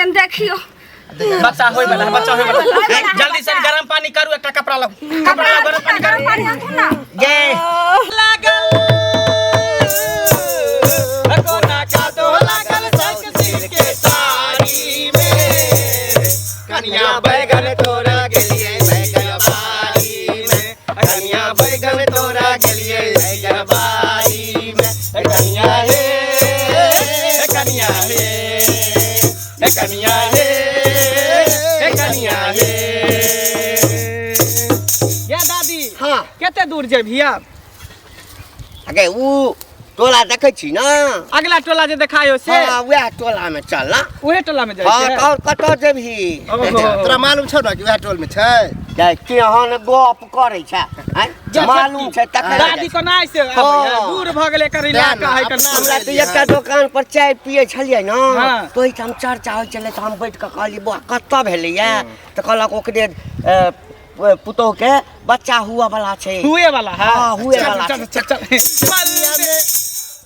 कन देखियो। बच्चा होय वाला है, बच्चा होय वाला है। जल्दी से गरम पानी करू, एकटा कपड़ा लाऊ, कपड़ा लाऊ, गरम पानी गरम पानी आनू ना। गे लागल कोना का दो लागल सक सिर के साड़ी में, कनिया बैगन तोरा गेलिए बैगन बाड़ी में, कनिया बैगन तोरा गेलिए बैगन बाड़ी में, कनिया हे कनिया हे कनिया हे कनिया हे। ये दादी, हाँ, कते दूर जेबही आब? अगे ऊ टोला देखै छी ना? अगला टोला जे देखायो से? हाँ, वएह टोला में चल ना। उहे टोला में जाइ हाँ, छै? तऽ आओर कतऽ जेबही? ओहो। तोरा मालूम छौ ना कि वएह टोल में छै? जाय केहन गप करै छै, आँय? जा, मालूम छै तखन। दादी कोना से आबै है? हाँ। दूर भऽ गेलै एकर इलाका है एकर नाम। हमरा तऽ एकटा दोकान पर चाय पियै छलियै ने, हाँ। तऽ ओहिठाम चर्चा होइ छलै, तऽ हम बैठ कऽ कहलियै, बौआ कतऽ भेलैया? तऽ कहलक ओकरे पुतोह के बच्चा हुआ वाला छै। हुए वाला है? हाँ, हुए चल, वाला चल, छै। चल, चल।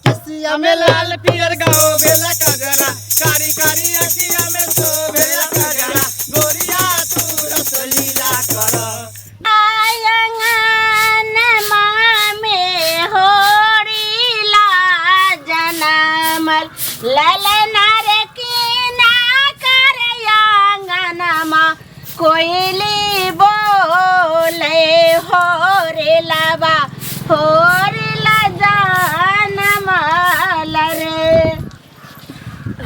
केसिया में लाल पियर गाओ बेला कजरा, कारी कारी अखिया में सो बेला कजरा, गोरिया तू रसलीला कर। आंगन मामे होरी ला जनमल ललना रे कीना कर आंगनमा, कोयली बोले हो रे लाबा होरी ला जनमल रे।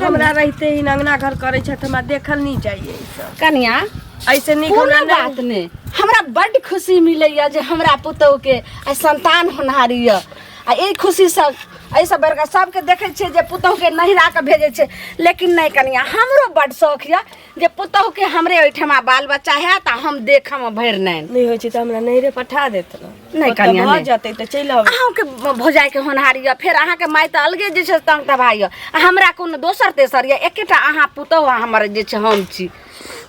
हमरा रहते ही अंगना घर करे छथि, हमरा देखल नहीं जाइए ई सब। कनिया, ऐसे नीक कोनो हमरा नहीं। बात नहीं, हमरा बड्ड खुशी मिलैया जे हमरा पुतोह के आइ संतान होनहारी यऽ, आ एहि खुशीसँ एहिसँ बड़का सबके देखै छियै जे पुतोह के नहिरा के भेजै छै, लेकिन नहि कनिया, हमरो बड्ड शौक यऽ जे पुतोह के हमरे ओहिठमा बाल बच्चा हैत आ हम देखम भरि नैन। नहि होइ छै तऽ हमरा नहिरे पठा देत ने। नहि ओतऽ कनिया, भऽ नहि। जेतै तऽ चलि आबै। अहूँके भौजाइके होनहारी यऽ, फेर अहाँके माय तऽ अलगे जे छै तंग तबाह यऽ, आ हमरा कोनो दोसर तेसर यऽ, एकेटा अहाँ पुतोह आ हमर जे छै हम छी,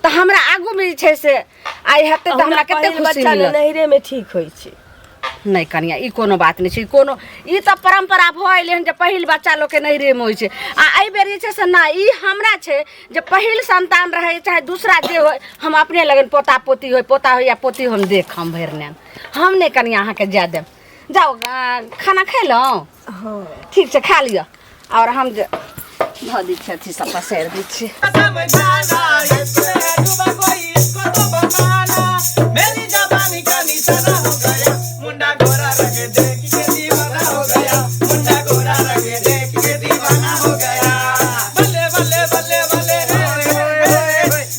तऽ हमरा आगूमे जे छै से आइ हेतै तऽ हमरा कते पहिल खुशी बच्चा ने मिलत। नहिरे मे ठीक होइ छै। नहि कनिया, ई कोनो बात नहि छै, कोनो ई तऽ परम्परा भऽ एलै हन जे पहिल बच्चा लोकके नहिरेमे होइ छै, आ एहि बेर जे छै से नहि, ई हमरा छै जे पहिल संतान रहै चाहे दूसरा जे होइ, हम अपने लगन पोता पोती होइ, पोता होइ या पोती, हम देखम भरि नैन। हम नहि कनिया अहाँके जाय देब। जाउ, खाना खेलहुँ? हाँ। ठीक छै, खा लिअ, आओर हम जे धऽ दै छियै अथी सब पसारि दै छियै। मेरी जवानी का निशाना हो गया, मुंडा गोरा रंग देख के दीवाना हो गया, मुंडा गोरा रंग देख के दीवाना हो गया। बल्ले बल्ले बल्ले बल्ले रे,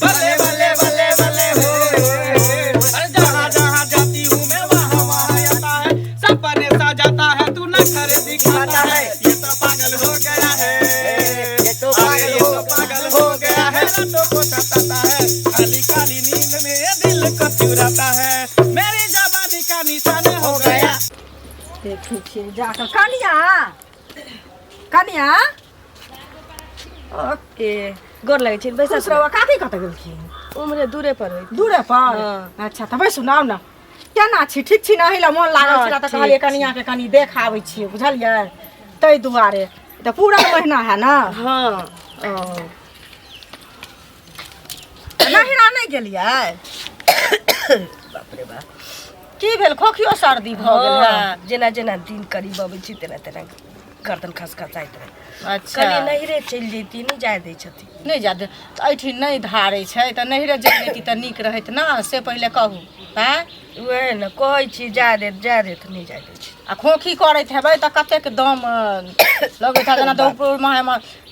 बल्ले बल्ले बल्ले बल्ले रे। अरे जहाँ जहाँ जाती हूँ मैं वहाँ वहाँ आता है, सपने सजाता है, तू न खरे दिखाता है, ये तो पागल हो गया है, ये तो अरे पागल ये हो तो पागल हो गया है, रातों को सताता है, काली काली नींद में ये दिल को चुराता है, मेरी जवानी का निशान हो गया। देखै छियै जाकऽ। कनिया, कनिया, ओके, गोर लगै छै। बैसा। खुश रहू। काकी कतऽ गेलखिन? उम्हरे दूरे पर होइ। दूरे पर? हाँ। अच्छा, तऽ बैसू ना, आउ ना। केना छी? ठीक छी ना? एहि लए मोन लागल हाँ, छलै तऽ ठीक कहलियै छी। कनिया के कनी देख आबै छियै, बुझलियै? ताहि दुआरे तऽ पूरा महीना है ना? हाँ। ओ तऽ नहिरा नहि गेलियै? बाप रे बाप, की भेल? खोखियो सर्दी भऽ गेल है? हाँ, जेना जेना दिन करीब अबै छै तेना तेना गर्दन खसखसाइत रहै। अच्छा, कहलियै नहिरे चलि जैती, नहि जाय दै छथिन। नहि जा दे तऽ एहिठिन नहि धारै छै तऽ नहिरे चलि जैती तऽ नीक रहैत ने, से पहिले कहू। आँय, उएह ने कहै छी, जाय देत, जाय देत, नहि जाय दै छै। आ खोखी करैत हेबै तऽ कतेक दम लगैत हैत, जेना दौड़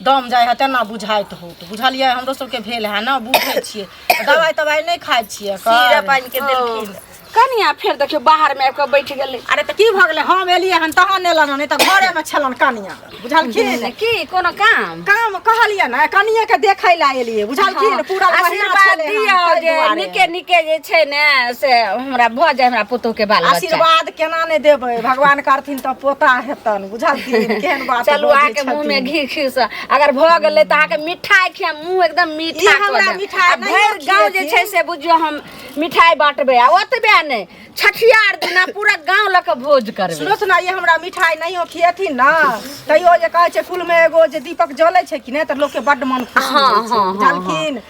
दम जाइ है तेना बुझाइत होत, बुझलियै? हमरो सबके भेल है ने, बुझै छियै। दवाइ तवाइ नहि खाइ छियै एकर? सिरप आनि के देलखिन। कनिया फेर देखियौ बाहर मे आबि कऽ बैठ गेलै। अरे तऽ की भऽ गेलै? हम एलियै हन तहन एलन, नहि तऽ घरेमे छलन कनिया, बुझलखिन? की कोनो काम? काम कहलियै ने, कनिये के देखै लए एलियै, बुझलखिन? पूरा महीना आशीर्वाद छलै हन, दियौ ताहि जे दुआरे। नीके नीके जे छै ने से हमरा भऽ जाय, हमरा पुतोह के बाल बच्चा। आशीर्वाद केना नहि देबै? भगवान करथिन तऽ पोता हेतन, बुझलखिन? केहन बात चलू, बजै अहाँके मुँह में छथिन। घी खीस अगर भऽ गेलै तऽ अहाँके मिठाई खिया, मुँह एकदम ई मीठा कऽ हमरा देब। मिठाई आ नहियो भरि गाँव जे छै खिएथिन। से बुझियौ हम मिठाई बांटबै आ ओतबे नहि, छठियार दिना पूरा गाँव लऽ कऽ भोज करबै। सुनो सुना, ये हमरा मिठाई नहीं खियेथिन ना तैयो जे कहै छै कुल में एगो जे दीपक जलै छै कि नहि, तऽ लोक के बड्ड मन खुशी होइ छै, बुझलखिन?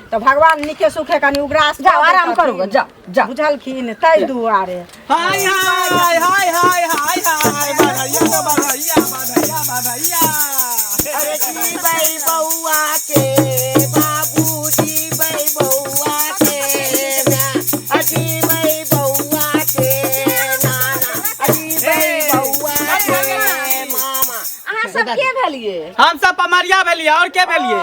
तऽ भगवान नीके सुखे कनि उग्रास जाओ आराम करू, जाओ जाओ, बुझलखिन? ताहि दुआरे हाय हाय हाय हाय हाय हाय, बधैया तो बधैया बधैया बधैया। अरे जीबै बौआ के बाबू, जीबै बौआ के जीबै बौआ के नाना, जीबै बौआ के मामा। अहाँ सब के भेलिए? हम सब पमरिया भेलिए। और के भेलिए?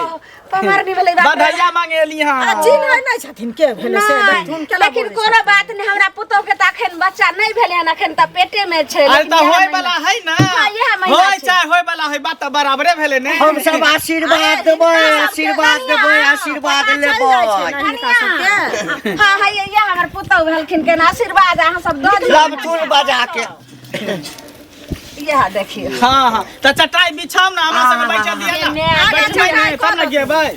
पमरनी भेलै। बधैया मांगे एली। हां, चिन्है नहि छथिन के भेलै से देखथुन केना। लेकिन कोनो बात नहि, हमरा पुतोह के तऽ अखन बच्चा नहि भेलै हन, अखन तऽ पेटे में छै। अरे तऽ होय वाला है ना? हां, इएह महीना होय चाहे होय वाला है, बात तऽ बराबरे भेलै ने। हम सब आशीर्वाद देबै, आशीर्वाद देबै, आशीर्वाद लेबै। हां हां, इएह हमर पुतोह भेलखिन। केना आशीर्वाद अहाँ सब दऽ दियौ। लबचुल बजा के इएह देखियौ। हाँ हाँ, तऽ चटाई बिछाउ ना, हमरा सबके बैठा दिअ ना। बैठबै ने तब ने गेबै।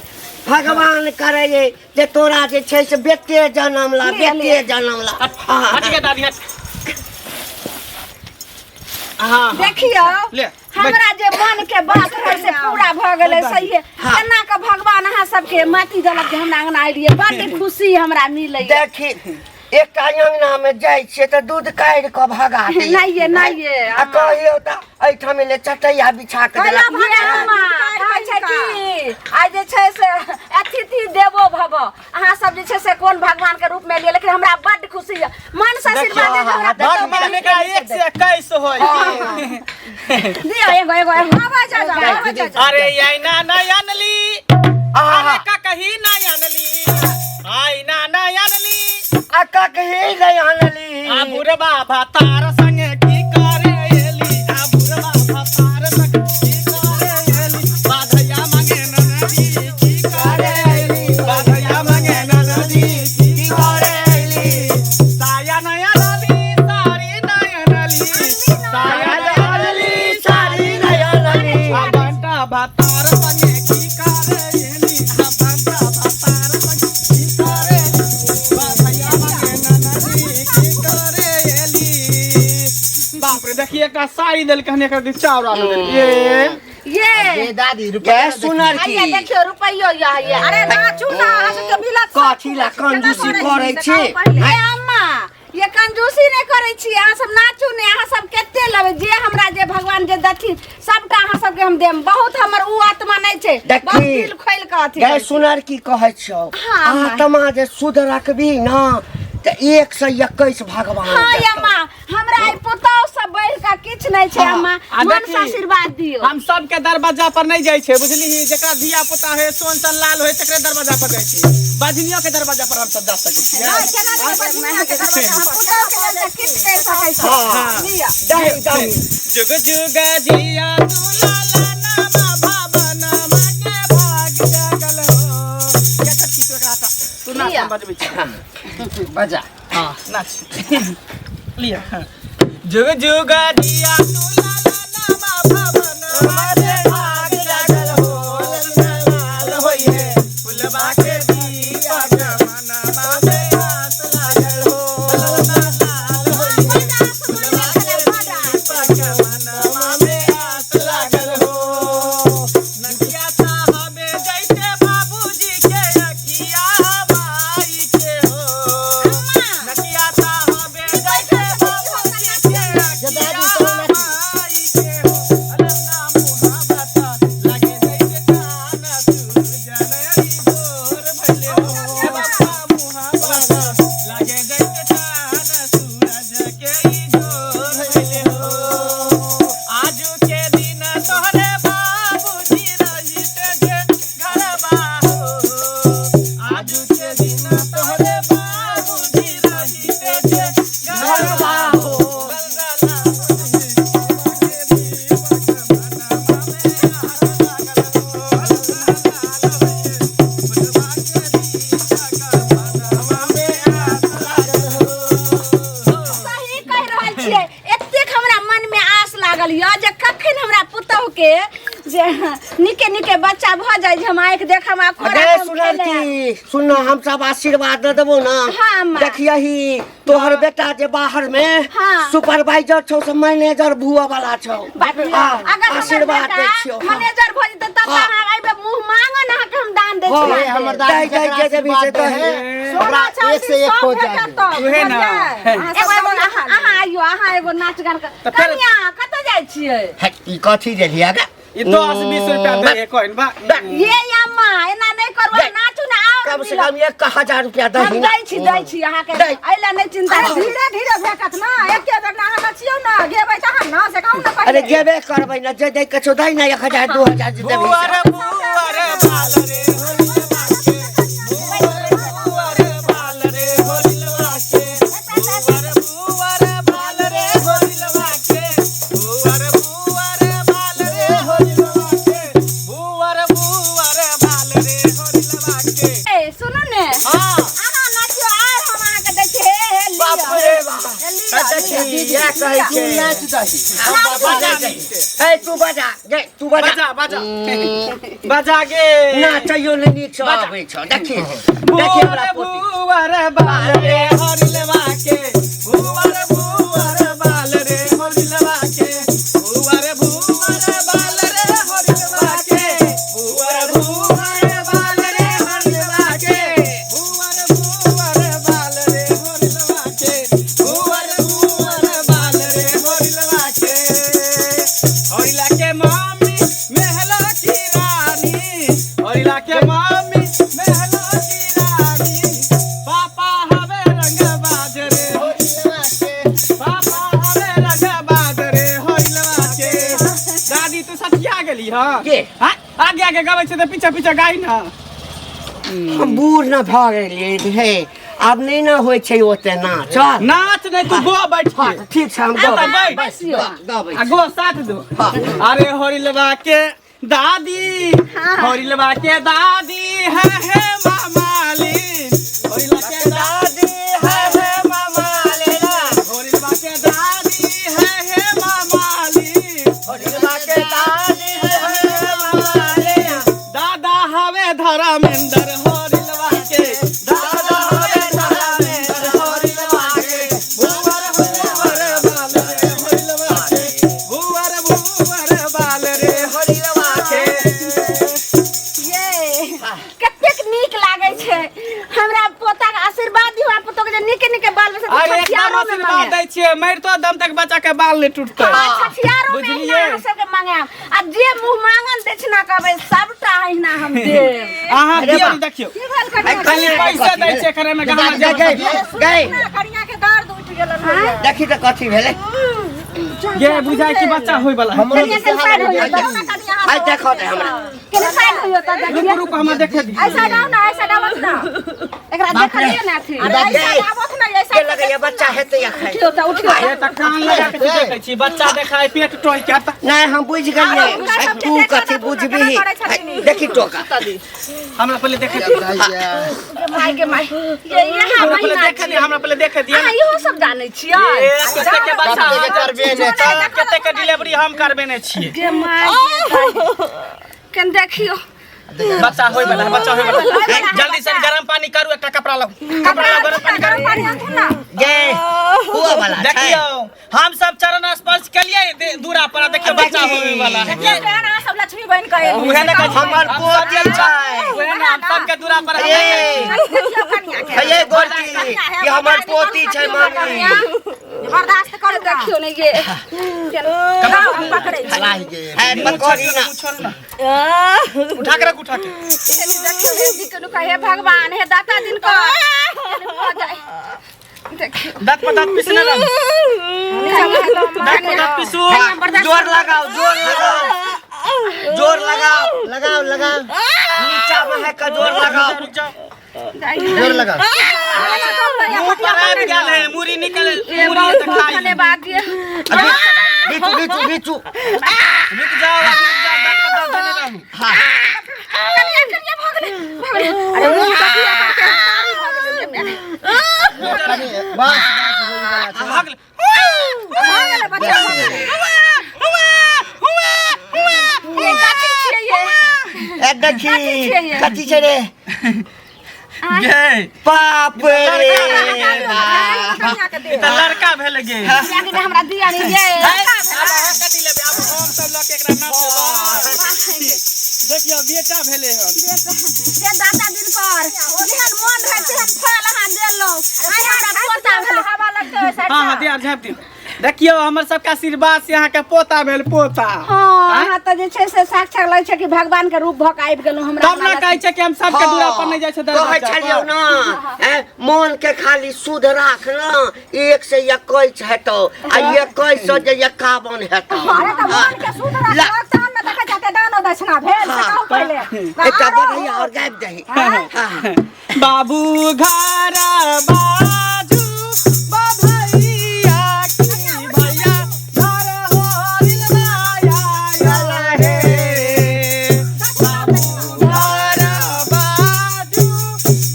भगवान करे जे तोरा जे छै से बेटे जनम ला, बेटे जनम ला। हट के दादी, हट। हाँ, देखियौ, हमरा जे मन के बात रहे से पूरा भऽ गेलै। सही केना के भगवान अहाँ सबके माटी देलक जे हमरा अंगना एलियै, बड्ड खुशी हमरा मिलैया। देखी, एकटा अंगना में जाइ छियै तऽ दूध काढ़ि कऽ भगा दै। नहि नहि, आ कहियौ तऽ एहिठाम एलै चटैया बिछा कऽ देलक। कहै छै कि आइ जे छै से अतिथि देवो भव। अहाँ सब जे छै से कोन भगवान के रूप में एलियै, लेकिन हमरा बड्ड खुशी यऽ। मन से आशीर्वाद दे हमरा। भगवान एकरा 1 से 21 होय दियौ एगो एगो एगो। अरे आइना नहीं अनली, अरे का कही नहीं अनली, आइना नहीं अनली, आ ककही नहि आनली। आ बुढ़बा भतार संगे की करे एली, आ बुढ़बा भतार संगे की करे एली, बाधैया मांगे ननदी की करे एली, बाधैया मांगे ननदी की करे एली, साया नया लाली साड़ी नया नली, साया नया नली साड़ी नहि आनली। आ बंटा भतार संगे की करे एली, आ बंटा भतार संगे की करे, बाधैया मांगे ननदी की करे एली। बाप रे, देखिए एकटा साड़ी देलकै हन, एकर चाउर आलू देलकै। ये दादी गै रुपया सुनर की आइए देखियौ, रुपैयो यऽ ये। अरे नाचू ना, अहाँ सबके मिलत। कथी ला कंजूसी करै छी? हे अम्मा, ये कंजूसी नहि करै छी। अहाँ सब नाचू ने। अहाँ सब कते लेबै? जे हमरा जे भगवान जे देथिन सबटा अहाँ सबके हम देम। बहुत हमर उ आत्मा नहि छै, बहुत दिल खोलि कऽ अथी गै करै छी। सुनर की कहै छियौ, हाँ, आत्मा जे शुद्ध रखबी ना तऽ 1 से 21 भगवान हाँ देतौ। अम्मा, हमरा ई पुतौह सब बढ़ि कऽ किछु नहि छै अम्मा। आ मन से देखी, आशीर्वाद दियौ। हम सबके दरवाजा पर नहीं जाइ छै, बुझलिही? जेकरा धिया पुता है, सोन सन लाल होय, तकरे दरवाजा पर जाइ छै। बजनियो के दरवाजा पर हम सब जा सकै छियै। पुतौह के लेल तऽ किछु करि सकै छी। लिअ। दही दही। जुग जुग जिया तू लाला नामा भावना के भाग जागल हो। के छटकी तू एकरा हटा। तू नाच, हम बजबै छी। बजा। हाँ, नाच लिया। जुग जुग जिया तू लाला नामा भावना के भाग जागल हो, लाल होइए फुलबा के दीपक मनमा में आस लागल हो, लाल होइए फुलबा के दीपक मनमा में आस लागल हो। नकिया साहबे जैते बाबूजी के अखिया माई के हो, नकिया साहबे जैते बाबूजी के अखिया माई जाइ छी हम आँखि देखम आ खोरा अरे हम खेले। सुनरती सुन ना, हम सब आशीर्वाद दे देबो ना। हाँ, अम्मा। देखियही तोहर बेटा जे बाहर में हाँ। सुपरवाइजर छौ से मैनेजर भुआ वाला छौ। बात नहीं। हाँ, अगर हमर आशीर्वाद बेटा दै छियौ। हाँ। मैनेजर भऽ जेतै तब तऽ हाँ। अहाँ एहिबेर मुँह मांगन अहाँके हम दान दै हाँ, छी। हमर दै दादी दै जकरा जे देबही से आशीर्वाद दही। दे सोना ओकरा चाँदी एक से एक सब हो जाए। भेटत तब, उहे ना। बुझलियै? अहाँ एगो सब एगो बढ़िआँ अहाँ अहाँ आइयो अहाँ एगो नाच गान कर तऽ फेर- कनिया कतऽ जाइ छियै? है, ई कथी देलियै गे? ई 10 20 रुपया दे कोइन बा। ये अम्मा एना नहि करू दै। नाचू ने आओर कम से मिलत। कम 1000 रुपया हम दही ना। दै छी दै छी अहाँके दै। एहि लए नहि चिन्ता अरे करू। धीरे धीरे भेटत ना एके बेर ना अहाँ नचियौ ना गेबै तहन ना से कहू ना अरे पहिले। गेबे करबै ना जे दै के छौ दै ना 1000 2000 जे देबही से। भुअर भुअर बाल रे होरिलवा के, भुअर भुअर बाल रे होरिलवा के, भुअर भुअर बाल रे होरिलवा के, भुअर भुअर बाल रे होरिलवा के, भुअर भुअर बाल रे होरिलवा के। ए, सुनू ने हाँ। अहाँ नाचियौ आर हम अहाँके दै छी हे हे लिअ। बाप रे बाप। हे लिअ, देखी, लिअ। इएह कहै तू छै। नाच दही। बजा दही। ए तू बजा गे तू बजा। बजा बजा बजा गे। नाचैयो नहि नीक सँ आबै छौ। देखी देखी हमरा भुअर पोती। भुअर बाल रे होरिलवा के, भुअर भुअर बाल रे होरिलवा के, भुअर भुअर बाल रे होरिलवा के, भुअर भुअर बाल रे होरिलवा के, भुअर भुअर बाल रे होरिलवा के, भुअर भुअर बाल रे होरिलवा के। होरिला के मामी महला की रानी, होरिला के मामी महला की रानी, पापा हवे रंग बाजरे होरिलवा के, पापा हवे रंग बाजरे होरिलवा के। दादी तू सठिया गेली हँ? के? हाँ? आगे आगे गबै छै तऽ पीछे पीछे गाय ना। हम बूढ़ न भऽ गेलियै हे आब नहि ने होइ छै ओते नाच। नाच नहि तू गो बैठ हाँ, के। ठीक छै हम आ तऽ गबै बैठ। गबै आ गो साथ दो। अरे होरिलवा के दादी, होरिलवा के दादी है हे मामाली, होरिलवा के दादी है हे मामाली, होरिलवा के दादी है हे मामाली, होरिलवा के दादी है हे मामाली, दादा हवे धर्मेंद्र होरिलवा के, दादा हवे धर्मेंद्र होरिलवा के, भुवर भुवर बाल रे होरिलवा के, भुवर भुवर बाल रे होरिलवा के। ये कतेक नीक लागै छै हमरा पोता के आशीर्वाद दियौ आ पोतो के जे नीके नीके बाल बच्चा अरे एकदम छठियारो में आशीर्वाद मांगे। दै छियै मरितो दम तक बच्चा के बाल नहि टूटतै। हाँ, छठियारो में अहिना बुझलियै? अहाँ सबके मांगायब आ जे मुँह मांगल दै छै ना कहबै सबटा अहिना हम देब। अहाँ अरे दियौ वाह। ने देखियौ की भेल कनिया? खाली पैसा दै छै एकरे में गहना गै गै गै कनिया के दर्द उठि गेलन होइया। देखी तऽ कथी भेलै। गे बुझाइ कि बच्चा होय वाला है। हमरो कनिया के साइड होइयो तऽ आइ देखऽ दे हमरा। कनि साइड होइयो तऽ रुक देखियौ। रुक हमरा देखे दियौ। ऐसा जाओ ना ऐसा डावत ना। एकरा देखलियै ने अथी। अरे ऐसा डावत ना ऐसा। के लगैया बच्चा हेतै अखन? उठियौ तऽ उठियौ ए तऽ कान लगा के देखै छी बच्चा देखाय पेट टोहि के तऽ नहि हम बुझि गेलियै। हुनका आइ सबके तू देखऽ कथी दे, तू बुझबिही? केना करै छथिन? देखी टोका। हमरा पहिले देखे दियौ। माय के माय ये यहाँ हमरा पहिले महीना देखे दियौ हमरा पहिले देखे दियौ। अहाँ इहो सब जानै छियै? ए कते के बच्चा कते के करबे ने छै। कते के डिलीवरी हम करबेने छियै। गे my कनि देखियौ। बच्चा होय वाला है बच्चा होय वाला है। जल्दी से गरम पानी करू एकटा कपड़ा लाउ कपड़ा लाउ गरम पानी करू। पानी आनथुन ना। गे हुआ वाला छै। देखियौ हम सब चरण स्पर्श केलियै दूरा पर आ देखियौ बच्चा होय वाला है। देखियौ केहन अहाँ सब लक्ष्मी बनि कऽ एलियै। उहे ने कहै छी, हमर हम पोती सबके छै। उहे ने हम सबके दूरा पर ए देखियौ कनिया के। हे गोरकी ई हमर पोती छै मामी। बर्दाश्त करू ना। देखियौ ने ये लाउ, हम पकड़ै छी। लाहि गेल। है पकड़ी ना। उठा के रख उठा के। कनि देखियौ हे जी कनु हे भगवान हे दाता दिन को भऽ जाय। देखियौ दांत पर दांत पीसने रह दांत पर दांत पीसू। जोर लगाओ जोर लगाओ जोर लगाओ लगाओ लगाओ नीचा में है का जोर लगाओ। रुक जाओ। जोर लगाओ। मुंह पर आबि गेल है मुरी निकल ये मुरी बहुत तऽ बहुत खाइ। धन्यवाद ये। घीचू घीचू घीचू। रुक जाओ रुक जाओ दांत पर दांत देने रहू। हाँ कनिया कनिया भऽ गेलै भऽ गेलै। अरे मुँह तकिया करके कनि बस बस होई वाला छै। भऽ गेलै। भऽ गेलै बच्चा भऽ गेलै। ये कथी छियै ये? ए देखी कथी छियै ये? कथी छै रे? गे बाप रे बाप। ई तऽ लड़का भेल गे। कियाकि हमरा दिया नहीं ये। आब अहाँ कथी लेबै? आब हम सब लऽ के एकरा नचबै। देखियौ बेटा भेलै हन। जे दाता दिन पर जेहन मोन रहै तेहन फल अहाँ देलहुँ। आइ हमरा पोता भेल। हवा लगतै ओहि साइड हाँ हाँ दिया झाँपि दियौ। देखियौ हमर सबके आशीर्वाद से अहाँके पोता भेल पोता। हाँ, अहाँ तऽ जे छै से साक्षात लगै छै कि भगवान के रूप भऽ के आबि गेलहुँ हमरा। तब ने कहै छै कि हम सबके दूरा पर नहि जाइ छै कहै दरवाजा छलियौ पर। ना, हैं, मोन के खाली शुद्ध राख न, 1 से 21 हेतौ आ 21 से जे 51 हेतौ। अरे तऽ मोन के शुद्ध राखलक तहन ने देखै छै दानो दक्षिणा भेल, से कहू पहिले। एकटा बधैया और गाबि दही। हाँ। बाबू घर बाजू बधैया की भैया घर होरिल माया रे। बाबू घर बाजू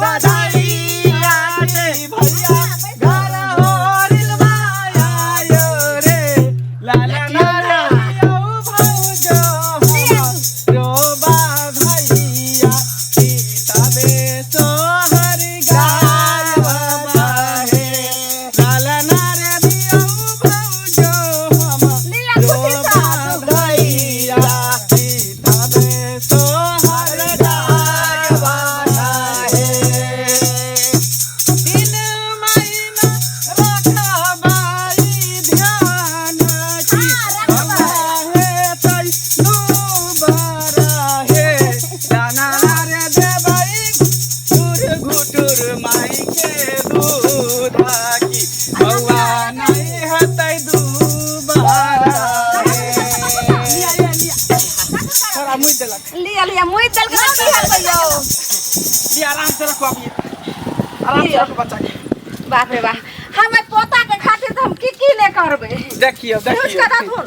बधैया की भैया घर होरिल माया रे। लाला नारा यौ भौजो रो बधैया सीताबे सोहर गाय हे। लाला नारे दियौ भौजो हम रो बधैया सीताबे सोहर गाय हे। 3 महीना रखबाई ध्यान की हेतै दुबारा हे। दाना रे देबै घुटुर घुटुर माई के दूध की बौआ नहीं हेतै दुबारा हे। लिया लिया लिया, थोड़ा मुइ देलक। लिया लिया, मुइ देलक तऽ की हेतै यौ? लिया आराम से रखो, अभी आराम से रखो बच्चा के। बाप रे बाप, हमर पोता के खातिर तऽ हम की की नहि करबै। देखियौ पूछ देखियौ कऽ दथुन।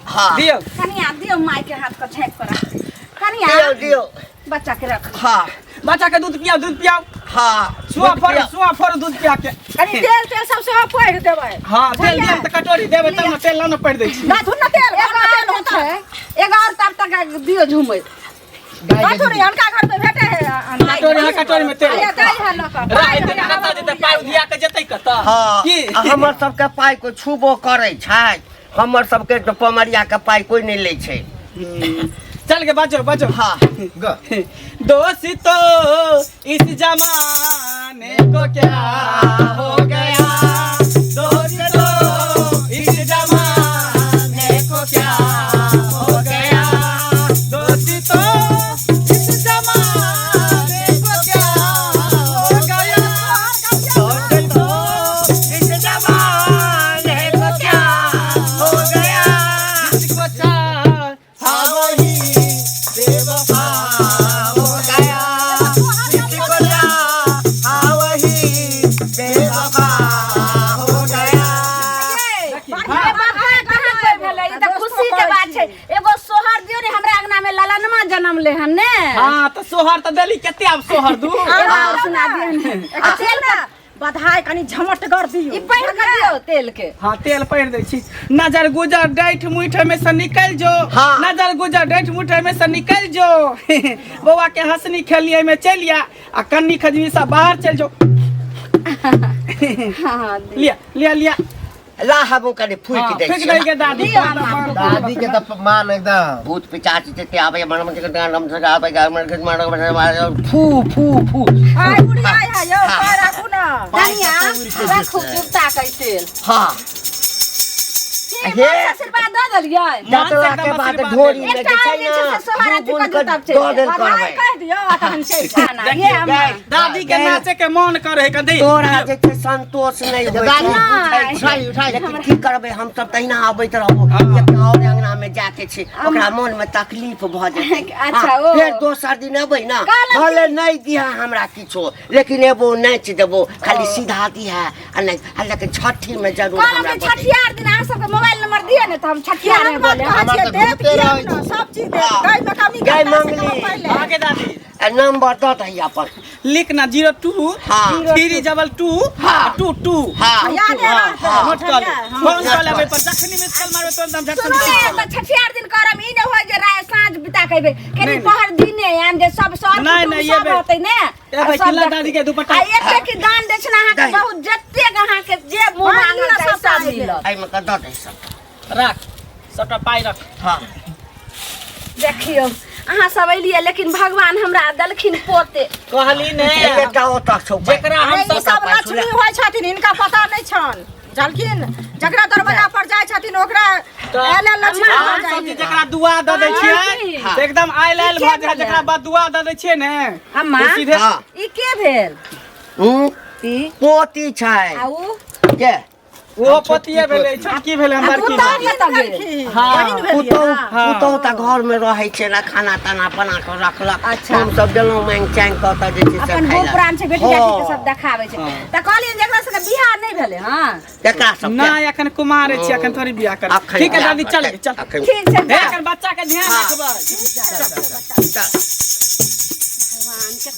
हाँ। दियौ कनिया दियौ माय के हाथ के झाँपि कऽ राख। कनिया दियौ दियौ। बच्चा के रख। हाँ बच्चा के दूध पियाओ, दूध पियाओ। हाँ सुआ फोड़, सुआ फोड़ दूध पिया के। कनि तेल तेल सब सेहो फोड़ि देबै। हाँ तेल दियौ तऽ कटोरी देबै तब ने, तेल ला ने पड़ि दै छी। दथुन ने तेल, एगो घरमे और तेल होतै। छै, एगो और तब तक दियौ झुमैत। दथुन हुनका घरमे भेटै है। कटोरी, हाँ कटोरी में तेल। अरे दै है लऽ कऽ। राह एते ने कतऽ जेतै पाइ, उधिया के जेतै कतऽ? हाँ की आ हमर सबके पाइ कोइ छुबो करै छै? हमर सबके तऽ पमरिया के पाइ कोइ नहि लै छै। चल के बचो बचो। हाँ। दोस्तों इस जमाने को क्या हो गया, दोस्तों इस जमाने को क्या हो गया, दोस्तों इस जमाने को क्या हो गया, दोस्तों इस जमाने को क्या हो गया, जिसको चाहा वही बेवफा हो गया, जिसको चाहा वही बेवफा हो गया। बेवफा कहाँ कोइ भेलै? ई तऽ खुशी के बात छै। एगो सोहर दियौ ने, हमरा अंगना में ललनमा जन्म ले हन ने। हाँ तऽ सोहर तऽ देली, कते आब सोहर दू? एगो और सुना दियौ ने। आ तेल ने बधाई कनि झमटगर दियौ। ई पढ़ि कऽ दियौ तेल के। हाँ तेल पढ़ि दै छी। नजर गुजर डैठ मुठ में से निकल जो। हाँ। नजर गुजर डैठ मुठ में से निकल जो। बौआ के हंसनी खेलिए में चलि आ, आ कन्नी खजनी से बाहर चल जो। हाँ लिया लिया लिया। ला हमहूँ कनि फूकि हाँ, दै फूकि छियै। दै के दादी। दादी के तऽ मान एकदम। भूत पिचाच जते आबै मन मन के नाम से आबै मन के मन फू फू फू। आइ बुढ़िया है यौ, पाइ राखू ने। कनिया रखू जुगता के तेल। हाँ की हे। मन से आशीर्वाद दऽ देलियै? जतरा के बाद ढोरी में जे एकटा छै और जे छै ने से सोहर दू अथी गुण कऽ के तब दऽ चलि देल बधाई करबै। कहि दियौ आ तहन चलि जाउ। ना, ये हमरा दादी के नाचे के मन करे है कदी। तोरा जे छै संतोष नहि होइ छै, दादी, बुझै उठाइ, छी। उठाइ। लेकिन की करबै, हम सब तहिना अबैत रहबो। एकटा और अंगना में जाके छै, ओकरा मन में तकलीफ भऽ जेतै। अच्छा, हाँ, ओ। फेर दोसर दिन अबै ने, कहलक भले नहि दिहा हमरा किछो, लेकिन एबो नाचि देबो, खाली सीधा दिहा आ नहि आ, लेकिन छठी में जरूर कहलहुँ हमरा कि बजै। छठियार दिन अहाँ सबके मोबाइल नंबर दिअ ने तऽ हम छठियार में बात बोले। कहै हमर छियै, तऽ देत घुमिते किएक रहै ने? छी। सब चीज देत। गाय में कमी गाय करता से मंगली। कहू पहिले। आगे दादी आ नंबर दऽ दही अपन। लिख ना 02 हाँ। 3 22 हाँ। 2 2 हाँ। यादे रहतै, नोट कर ले बुझलियै? फोन कर लेबै पर जखनी मिस कॉल मारबै तुरंत हम झट सुनू ने तऽ छठियार दिन करम ई नहि होय जे राय साँझ बिता के अयबै कनि नहि। पहर दिने आयम जे सब सर नहि, कुटुम्ब नहि, सब एबै। रहतै ने ए भाई, आ सब किला देखतै। दादी के दुपट्टा। आ एते की दान दै छै ने अहाँके दही। बहुत जतेक अहाँके जे मुँह मांगल मांगल चाही सबटा सब मिलत एहिमे कऽ दऽ दे सब राख सबटा पाइ रख हाँ देखियौ अहाँ सब एलियै लेकिन भगवान हमरा देलखिन पोते कहली ने एकटा ओतऽ छौ पाइ। जेकरा हम अरे ई सब सब लक्ष्मी होइ छथिन हिनका पता नहि छनि बुझलखिन जकरा दरवाजा पर जाइ छथिन ओकरा आयल लक्ष्मी हम भऽ जाइ सब जे जकरा दुआ दऽ दै छियै हाँ। तऽ एकदम आयल आयल भऽ जाइ जकरा बाद दुआ दऽ दै छियै ने अम्मा ओ सीधे हाँ ई के भेल हूँ, ई पोती छै आ उ के ओहो पोतिये भेलै छोटकी भेलै हम बड़की पुतहु भेलै। कतऽ गेल हाँ। पुतहु हाँ। पुतहु तऽ घर में रहै छै ने खाना ताना बना कऽ रखलक अच्छा। हम सब गेलहुँ मांगि चांगि कऽ तऽ जे छै से अपन खाइ बूढ़ लए। पुरान छै बेटी जाति के हाँ। सब देखाबै छै तऽ कहलियै जेकरा सबके बियाह नहि भेलै हँ केकरा सब नहि एखन कुमार छी एखन थोड़ी बियाह कर अखन ठीक है बियाह दादी चल करतै, चल अखन ठीक छै हे एखन बच्चा के ध्यान हाँ। रखबै चल। भगवान के